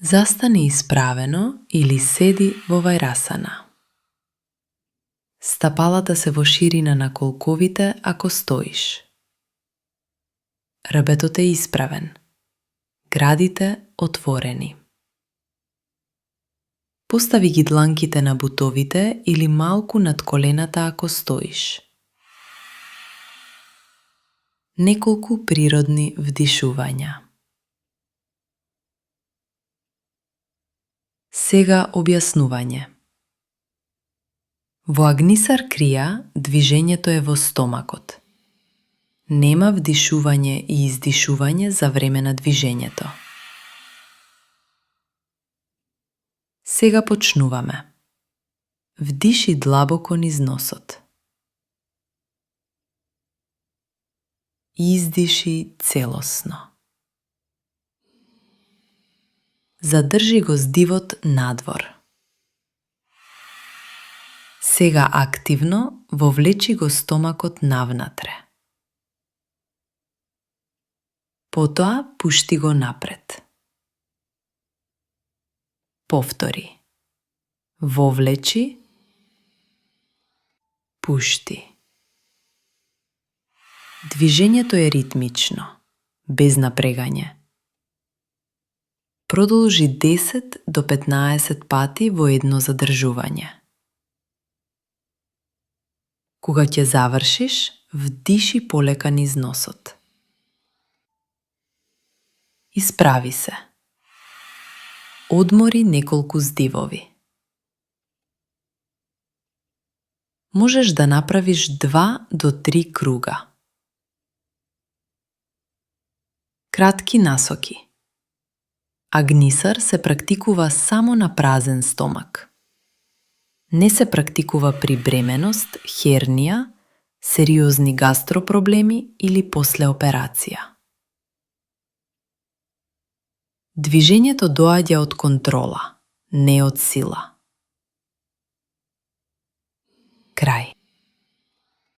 Застани исправено или седи во вајрасана. Стапалата се во ширина на колковите ако стоиш. Рбетот е исправен. Градите отворени. Постави ги дланките на бутовите или малку над колената ако стоиш. Неколку природни вдишувања. Сега објаснување. Во агнисар крија движењето е во стомакот. Нема вдишување и издишување за време на движењето. Сега почнуваме. Вдиши длабоко низ носот. Издиши целосно. Задржи го здивот надвор. Сега активно вовлечи го стомакот навнатре. Потоа пушти го напред. Повтори. Вовлечи, пушти. Движењето е ритмично, без напрегање. Продолжи 10 до 15 пати во едно задржување. Кога ќе завршиш, вдиши полека низ носот. Исправи се. Одмори неколку здивови. Можеш да направиш 2 до 3 круга. Кратки насоки. Агнисар се практикува само на празен стомак. Не се практикува при бременост, хернија, сериозни гастропроблеми или после операција. Движењето доаѓа од контрола, не од сила. Крај.